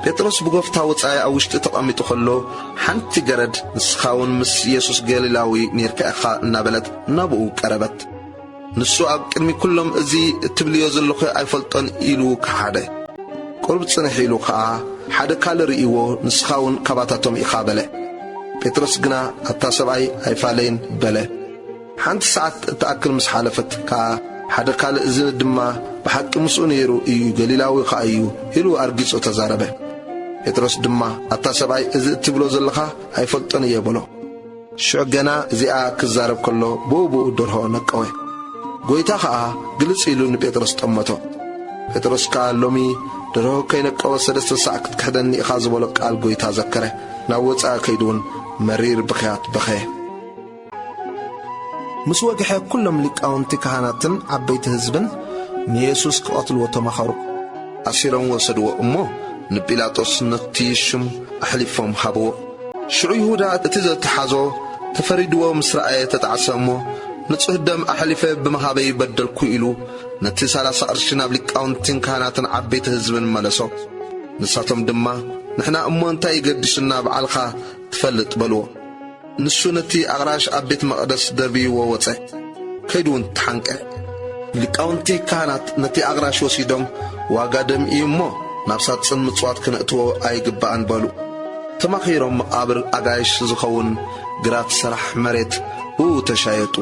ጴጥሮስ ብጎፍታ ወጻኢ ኣብ ውሽጢ ተቐሚጡ ከሎ፣ ሓንቲ ገረድ፣ "ንስኻ እውን ምስ ኢየሱስ ገሊላዊ ኔርካ ኢኻ" እናበለት ናብኡ ቀረበት። ንሱ ኣብ ቅድሚ ኩሎም፣ "እዚ እትብልዮ ዘለኹ ኣይፈልጦን" ኢሉ ከሓደ። ቁሩብ ጽንሕ ኢሉ ኸኣ፣ ሓደ ካልእ ርእይዎ፣ "ንስኻ እውን ካባታቶም ኢኻ" በለ። ጴጥሮስ ግና፣ "ኣታ ሰብኣይ፣ ኣይፋለይን" በለ። ሓንቲ ሰዓት እትኣክል ምስ ሓለፈት ከኣ፣ ሓደ ካልእ፣ "እዚ ድማ ብሓቂ ምስኡ ነይሩ እዩ፣ ገሊላዊ ኸኣ እዩ" ኢሉ ኣርጊጹ ተዛረበ። ጴጥሮስ ድማ፣ "ኣታ ሰብኣይ፣ እዚ እትብሎ ዘለኻ ኣይፈልጦን እየ" በሎ። ሽዑ ገና እዚኣ ክዛረብ ከሎ፣ ብኡ ብኡ ደርሆ ነቀወ። ጐይታ ኸኣ ግልጽ ኢሉ ንጴጥሮስ ጠመቶ። ጴጥሮስ ከኣ፣ "ሎሚ ደርሆ ከይነቀወ ሰለስተ ሳዕ ክትክሕደኒ ኢኻ" ዝበሎ ቃል ጐይታ ዘከረ። ናብ ወጻኢ ከይዱ እውን መሪር ብኽያት በኸየ። ምስ ወግሐ፣ ኩሎም ሊቃውንቲ ካህናትን ዓበይቲ ህዝብን ንየሱስ ክቐትልዎ ተማኸሩ። ኣሲሮም ወሰድዎ እሞ፣ ንጲላጦስ ነቲ ሽም ኣሕሊፎም ሃብዎ። ሽዑ ይሁዳ እቲ ዘተሓዞ ተፈሪድዎ ምስ ረኣየ ተጣዕሰ እሞ፣ "ንጹህ ደም ኣሕሊፈ ብምሃበይ በደልኩ" ኢሉ፣ ነቲ ሰላሳ ቅርሺ ናብ ሊቃውንትን ካህናትን ዓበይቲ ህዝብን መለሶ። ንሳቶም ድማ፣ "ንሕና እሞ እንታይ ይገድሽና፣ ባዕልኻ ትፈልጥ" በልዎ። ንሱ ነቲ ኣቕራሽ ኣብ ቤት መቕደስ ደርብይዎ ወጸ። ከይዱ እውን ተሓንቀ። ሊቃውንቲ ካህናት ነቲ ኣቕራሽ ወሲዶም፣ "ዋጋ ደም እዩ እሞ፣ ናብ ሳጥን ምጽዋት ክነእትዎ ኣይግባእን" በሉ። ተማኺሮም፣ መቓብር ኣጋይሽ ዝኸውን ግራት ሰራሕ መሬት ብኡ ተሻየጡ።